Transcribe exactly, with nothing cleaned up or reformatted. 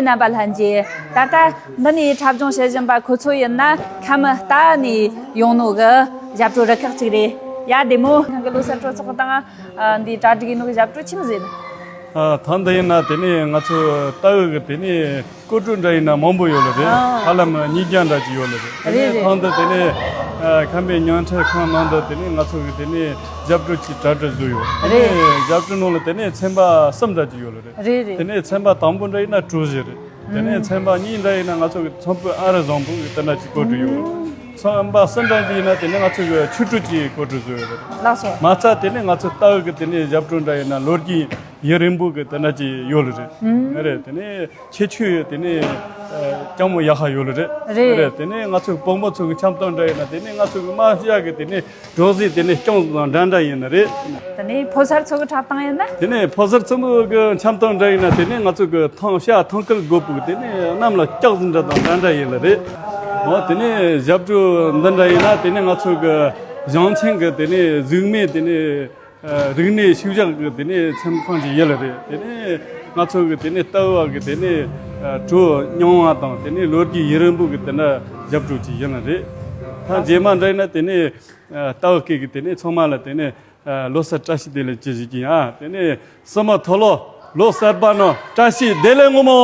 རྣམ་པ་ལྷན་རྒྱས། ད་ལྟ་འདི་ནས་འཁྲབ་སྦྱོང་བྱེད་བཞིན་པ་ཁོ་ཚོ་ཡིན་ན་ཁམས་རྟ་ནས་ཡོང་ནོ་གི་ཞབས་བྲོ་རུ་ཁག་ཅིག་རེད། ཡ་བདེ་མོ། ཁོང་གི་ལོ་གསར་སྤྲོ་ཚོགས་དང་འདི་གྲ་སྒྲིག་ཡིན་ནོ་གི་ཞབས་བྲོ་ཆི་མོ་ཟིག་ཡིན། ཨ། ཐེངས་འདི་ཡིན་ན་དེ་ནས་ང་ཚོ་རྟའུ་གི་དེ་ནས་སྐོར་བྲོ་འདྲ་ཡིན་ན་མང་པོ་ཡོད་ལ་རེད། ཨ། ཧ་ལམ་ཉིས་བརྒྱ་འདྲ་ཅིག་ཡོད་ལ་རེད། དེ་རེད་ནས་རེད། ཐེངས་འདི་དེ་ནས་ཨ། ཁམས་པའི་ཉིན་ཁྲི་ཁང་ནང་དུ་དེ་ནས་ང་ཚོ་གི་དེ་ནས་ཞབས་བྲོ་ཅིག་གྲ་སྒྲིག་བཟོས་ཡོད། དེ་རེད། ནས་ཞབས་བྲོ་ནང་ལ་དེ་ནས་ཚན་པ་གསུམ་འདྲ་ཅིག་ཡོད་ལ་རེད། རེད་རེད། དེ་ནས་ཚན་པ་དང་པོ་འདྲ་ཡིན་ན་བྲོ་གཞས་རེད། དེ་ནས་ཚན་པ་གཉིས་འདྲ་ཡིན་ན་ང་ཚོ་གི་ཚོམ་བུ་ཨ་རི་བཟང་པོ་གི་དེ་འདྲ་ཅིག་སྐོར་བྲོ་ཡོད། ཚན་པ་གསུམ་འདྲ་ཅིག་ཡིན་ན་དེ་ནས་ང་ཚོ་གི་ཆོས་བྲོ་ཅིག་སྐོར་བྲོ་བཟོས་ཡོད་རེད། ལགས་སོ། མ་རྩ་དེ་ནས་ང་ཚོ་རྟའུ་གི་དེ་ནས་ཞབས་བྲོ་འདྲ་ཡིན་ན་ལོ་རྒྱུས་ཡུན་རིང་པོ་གི་དེ་འདྲ་ཅིག་ཡོད་ལ་རེད། རེད། དེ་ནས་ཁྱད་ཆོས་དེ་ནས་ཨ། ཅང་མོ་ཡག་ཤ་ཡོད་ལ་རེད། རེད། རེད། དེ་ནས་ང་ཚོ་བུ་མོ་ཚོ་གི་འཆམ་སྟངས་འདྲ་ཡིན་ན་དེ་ནས་ང་ཚོ་གི་རྨ་བྱ་གི་དེ་ནས་སྒྲོག་ཙེ་དེ་ནས་རྐྱང་དང་འདྲ་འདྲ་ཡིན་ནི་རེད། དེ་ནས་ཕོ་གསར་ཚོ་གི་འཁྲབ་སྟངས་ཡིན་ན། དེ་ནས་ཕོ་གསར་ཚོ་གི་འཆམ་སྟངས་འདྲ་ཡིན་ན་དེ་ནས་ང་ཚོ་གི་ཐང་ཤ་ཐང་ཀལ་དགོས་པོ་གི་དེ་ནས་གནམ་ལ་སྐྱག་ཟིན་འདྲ་དང་འདྲ་འདྲ་ཡིན་ལ་རེད། འོ་དེ་ནས་ཞབས་བྲོ་འདི་འདྲ་ཡིན་ན་དེ་ནས་ང་ཚོ་གི་ཞིང་ཆེན་གི་དེ་ནས་གཟུགས་མེད་དེ་ནས་ཨ། རིག་གནས་ཤུལ་བཞག་གི་དེ་ནས་འཆམ་ཁང་ཅིག་ཡིན་ལ་རེད། དེ་ནས་ང་ཚོ་གི་དེ་ནས་རྟའུ་བ་གི་དེ་ནས་ཨ། བྲོ་རྙིང་བ་དང་དེ་ནས་ལོ་རྒྱུས་ཡུན་རིང་པོ་གི་དེ་འདྲ་ཞབས་བྲོ་ཅིག་ཡིན་ལ་རེད། ད་རྗེས་མ་འདྲ་ཡིན་ན་དེ་ནས་ཨ། རྟའུ་སྐད་གི་དེ་ནས་ཚང་མ་ལ་དེ་ནས་ཨ། ལོ་གསར་བཀྲ་ཤིས་བདེ་ལེགས་ཅེས་ཞུ་གི་ཡིན། ཨ། དེ་ནས་སྲུ་མོ་མཐོ་ལོ་ལོ་གསར་པ་ནོ་བཀྲ་ཤིས་བདེ་ལེགས་ངོ་མོ།